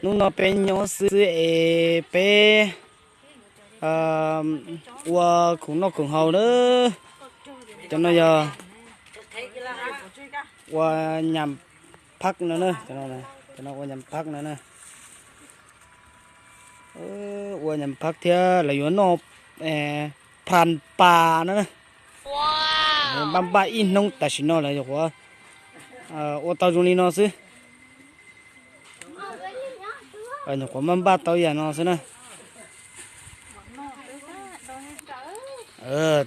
Hnub no peb nyob xwb es peb ua khoom noj khoom haus na. Cov no yog ua nyam phab no na, cov no ua nyam phab no na. Ua nyam phab thiab lawv yuav noj phas pas no na. Npaj npaj ib hnub tam sim no lawv nyuam qhuav ua tau zoo li no xwb. Nyuam qhuav npaj npaj tau yam no xwb na.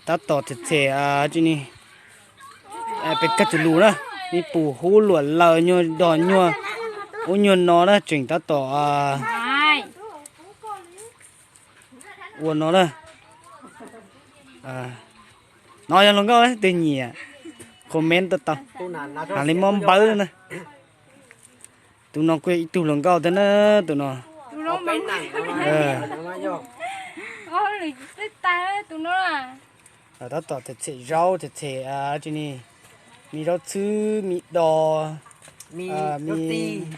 Tab tom them them tsi ni, pes kab txus lus na, me pum hub luam laws nyuag dos nyuag ub nyuag no na, tseem tab tom ua no na. No yog hluas nkauj twg nyiam comment tau tau, hais li mob npawb na. Tus no kuj yog ib tug hluas nkauj thiab na, tus no. Tab tom them them zaub them them tsi ni, me zaub txhwb me dos, me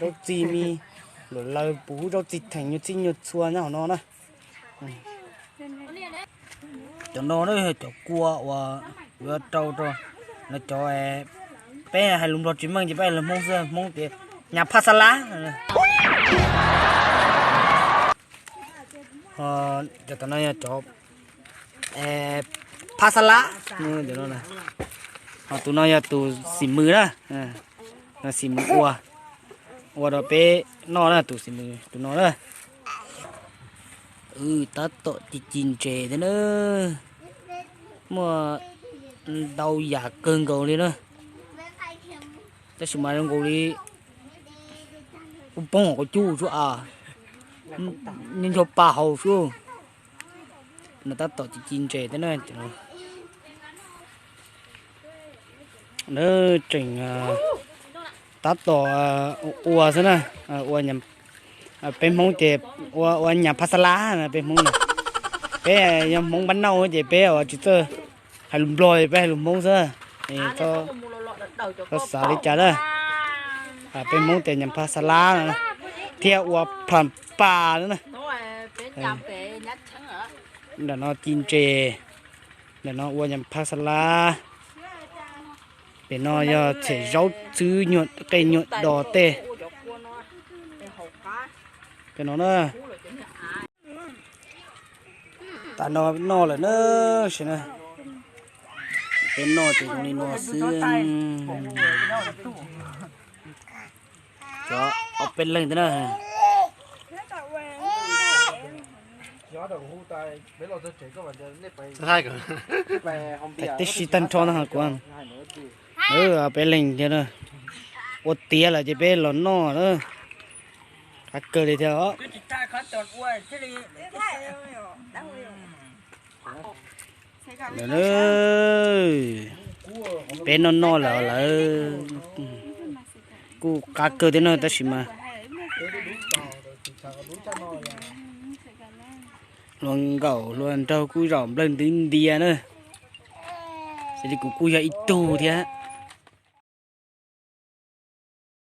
zaub txi me luam laws, pum hub zaub txi theem nyuag txhij nyuag txhua nyob hauv no na. Cov no na yog cov kua uas yuav rau rau lawv cov, peb hais lus Nplog tsis meej ces peb hais lus Hmoob xwb, Hmoob tias nyam phaj xab lab. Cov tom no yog cov phaj xab lab. Ho tus no yog tus xim mws na, xim mws ua, ua rau peb noj na, tus xim mws tus no na. Tab tom ci ci ntses thiab na, muaj ntau yam kawg nkaus li na. Tab sis mas zoo nkaus li kuj poob hauv qhov cub xwb a, nyob ncho pa hauv xwb. No tab tom ci ci ntses thiab na. Tseem tab tom ua xwb na, ua, peb Hmoob ces ua nyam phaj xab lab na peb Hmoob na. Peb yog Hmoob npab nauj ces peb ua tsis txawj hais lus Nplog, peb hais lus Hmoob xwb. Txhob xav li cas na. Peb Hmoob tias nyam phaj xab lab no thiab ua phas pas na. Ntawm no ci ntses, ntawm no ua nyam phaj xab lab. Pem no yog them zaub txhwb nyuag qej nyuag dos tej. Pem no na, tas no noj lawm na, sim na. Peb noj ces zoo li no xwb. Cov ob peb leeg thiab na. Tib si tag nrho na kuv, peb leeg thiab na. Ua tiav lawm ces peb los noj na. Qab kawg li thiab os. Peb noj noj lawm lawm, kuj qab kawg thiab no tab sis mas hluas nkauj hluas nraug kuj zaum nplawg ntwv ntias na. Xws li kuv kuj yog ib tug thiab.